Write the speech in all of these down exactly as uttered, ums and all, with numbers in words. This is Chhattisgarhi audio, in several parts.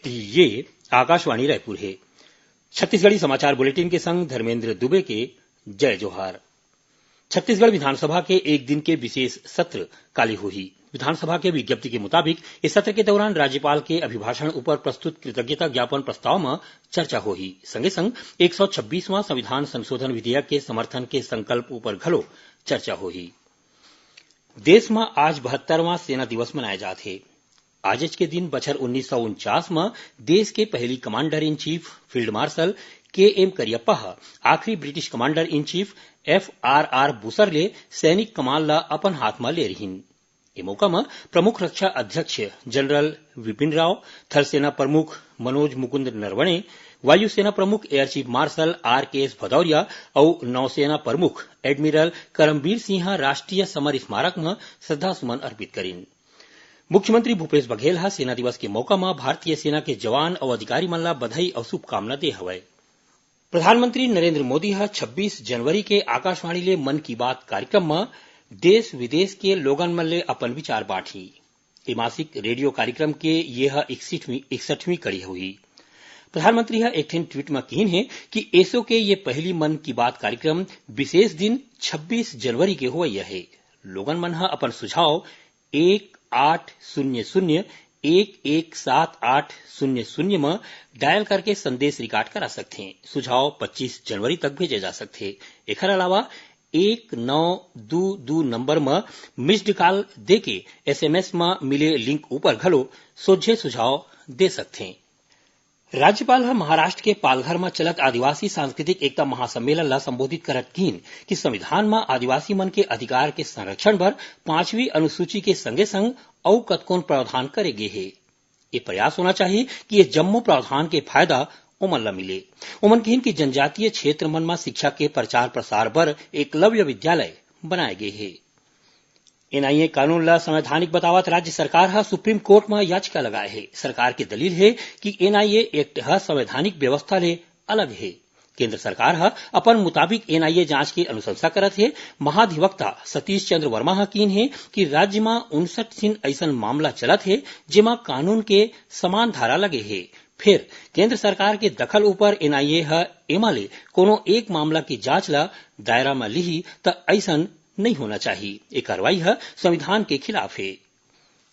ये आकाशवाणी रायपुर हे। छत्तीसगढ़ी समाचार बुलेटिन के संग धर्मेंद्र दुबे के जय जोहार। छत्तीसगढ़ विधानसभा के एक दिन के विशेष सत्र काली होही। विधानसभा के विज्ञप्ति के मुताबिक, इस सत्र के दौरान राज्यपाल के अभिभाषण ऊपर प्रस्तुत कृतज्ञता ज्ञापन प्रस्ताव म चर्चा होही। संगे संग एक सौ छब्बीसवां संविधान संशोधन विधेयक के समर्थन के संकल्प ऊपर घलो चर्चा होही। देश म आज बहत्तरवां सेना दिवस मनाए जात हे। आजेच के दिन बछर उन्नीस सौ उनचास म देश के पहली commander in chief field marshal K M Cariappa ह आखिरी British commander in chief F R R Bucher ले सैनिक कमान ल अपन हाथ म ले रिहिन। ए मौका म प्रमुख रक्षा अध्यक्ष जनरल विपिन राव, थल सेना प्रमुख मनोज मुकुंद नरवणे, वायुसेना प्रमुख एयर चीफ मार्शल आर के एस भदौरिया अउ नौसेना प्रमुख एडमिरल करमबीर सिंह ह राष्ट्रीय समर स्मारक म श्रद्धा सुमन अर्पित करिन। मुख्यमंत्री भूपेश बघेल ह सेना दिवस के मौका म भारतीय सेना के जवान अउ अधिकारी मन ला बधाई अउ शुभकामना दे हवय। प्रधानमंत्री नरेंद्र मोदी ह छब्बीस जनवरी के आकाशवाणी ले मन की बात कार्यक्रम म देश विदेश के लोगन मन ले अपन विचार बांटही। ए मासिक रेडियो कार्यक्रम के ये ह इकसठवीं, इकसठवीं कड़ी होही। प्रधानमंत्री ह एक ठिन ट्वीट म किहिन हे कि एसो के ये पहली मन की बात कार्यक्रम विशेष दिन छब्बीस जनवरी के होवइया हे। लोगन मन ह अपन सुझाव एक आठ शून्य शून्य एक एक सात आठ शून्य शून्य म डायल करके संदेश रिकॉर्ड करा सकथे। सुझाव पच्चीस जनवरी तक भेजे जा सकथे। एखर अलावा एक नौ दू दू नंबर म मिस्ड कॉल देके एसएमएस म मिले लिंक ऊपर घलो सोझे सुझाव दे सकथे। राज्यपाल ह महाराष्ट्र के पालघर म चलत आदिवासी सांस्कृतिक एकता महासम्मेलन ला संबोधित करत किहिन कि संविधान म आदिवासी मन के अधिकार के संरक्षण बर पांचवी अनुसूची के संगे संग अउ कतकोन प्रावधान करे गे हे। ये प्रयास होना चाहिए कि ये जम्मो प्रावधान के फायदा ओमन ला मिले। ओमन किहिन कि जनजातीय क्षेत्र मन म शिक्षा के प्रचार प्रसार बर एकलव्य विद्यालय बनाए गे हे। एनआईए कानून ला संवैधानिक बतावत राज्य सरकार ह सुप्रीम कोर्ट म याचिका लगाए हे। सरकार के दलील हे कि एनआईए एक्ट ह संवैधानिक व्यवस्था ले अलग हे। केंद्र सरकार ह अपन मुताबिक एनआईए जांच के अनुशंसा करत हे। महाधिवक्ता सतीश चंद्र वर्मा ह कीन हे कि राज्य म उनसठ झिन अइसन मामला चलत हे, जेमा कानून के समान धारा लगे हे। फेर केंद्र सरकार के दखल ऊपर एनआईए ह एमा ले कोनो एक मामला के जांच ला दायरा म लिही, त अइसन नइ होना चाही। ए कार्रवाई ह संविधान के खिलाफ हे।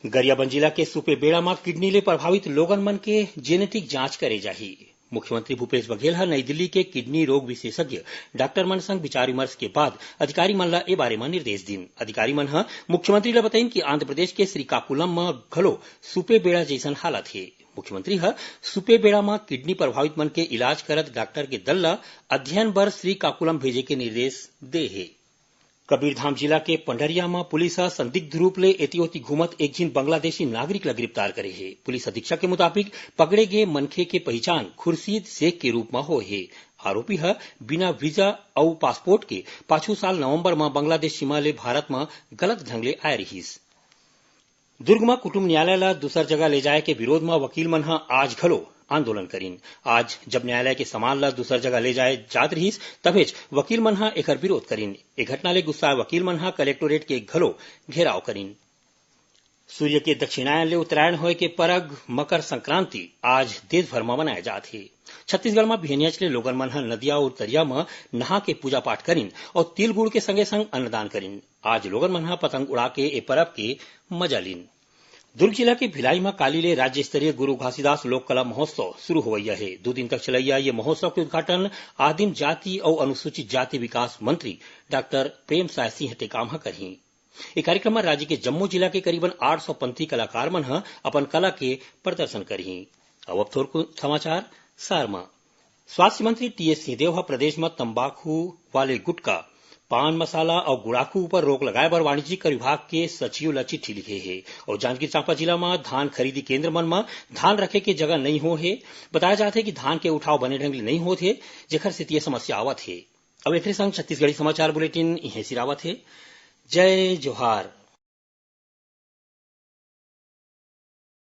गरियाबंद जिला के सुपेबेड़ा म किडनी ले प्रभावित लोगन मन के जेनेटिक जांच करे जाही। मुख्यमंत्री भूपेश बघेल ह नई दिल्ली के किडनी रोग विशेषज्ञ डॉक्टर मन संग विचार विमर्श के बाद अधिकारी मन ल ए बारे म निर्देश दिन। अधिकारी मन ह मुख्यमंत्री ल बताइन कि आंध्र प्रदेश के श्रीकाकुलम म घलो सुपेबेड़ा जइसन हालत हे। मुख्यमंत्री ह सुपेबेड़ा म किडनी प्रभावित मन के इलाज करत डॉक्टर के दल ल अध्ययन बर श्रीकाकुलम भेजे के निर्देश दे हे। कबीरधाम जिला के पंडरिया म पुलिस ह संदिग्ध रूप ले एती ओती घूमत एक झिन बांग्लादेशी नागरिक ल गिरफ्तार करे हे। पुलिस अधीक्षक के मुताबिक, पकड़े गे मनखे के पहिचान खुर्शीद शेख के रूप म होए हे। आरोपी ह बिना वीजा अउ पासपोर्ट के पाछू साल नवंबर म बांग्लादेश सीमा ले भारत म गलत ढंग ले आए रिहिस। दुर्ग म कुटुंब न्यायालय ल दूसर जगह ले जाए के विरोध म वकील मन ह आज घलो आंदोलन करिन। आज जब न्यायालय के सामान ल दूसर जगह ले जाए जात रिहिस, तभेच वकील मन ह एकर विरोध करिन। ए घटना ले गुस्साए वकील मन ह कलेक्टोरेट के घलो घेराव करिन। सूर्य के दक्षिणायन ले उत्तरायण होए के परब मकर संक्रांति आज देश भर म मनाए जात हे। छत्तीसगढ़ म बिहनियाच ले लोगन मन ह नदिया अउ तरिया म नहा के पूजा पाठ करिन अउ तिल गुड़ के संगे संग अन्नदान करिन। आज लोगन मन ह पतंग उड़ा के ए परब के मजा लीन। दुर्ग जिला के भिलाई म काली ले राज्य स्तरीय गुरु घासीदास लोक कला महोत्सव शुरू होवइया हे। दू दिन तक चलइया ये महोत्सव के उद्घाटन आदिम जाति अउ अनुसूचित जाति विकास मंत्री डॉक्टर प्रेमसाय सिंह टेकाम ह करही। ए कार्यक्रम म राज्य के जम्मो जिला के करीबन आठ सौ पंथी कलाकार मन ह अपन कला के प्रदर्शन करही। अउ अब थोरकुन समाचार सार म। स्वास्थ्य मंत्री टीएस सिंहदेव ह प्रदेश म तंबाकू वाले गुटखा, पान मसाला अउ गुड़ाखू ऊपर रोक लगाए बर वाणिज्यिक कर विभाग के सचिव ल चिट्ठी लिखे हे। अउ जांजगीर चांपा जिला म धान खरीदी केंद्र मन म धान रखे के जगह नइ हो हे। बताया जात हे कि धान के उठाव बने ढंग ले नइ होत हे, जेखर सेती ये समस्या आवत हे। अब एकरे संग छत्तीसगढ़ी समाचार बुलेटिन इहें सिरावत हे। जय जोहार।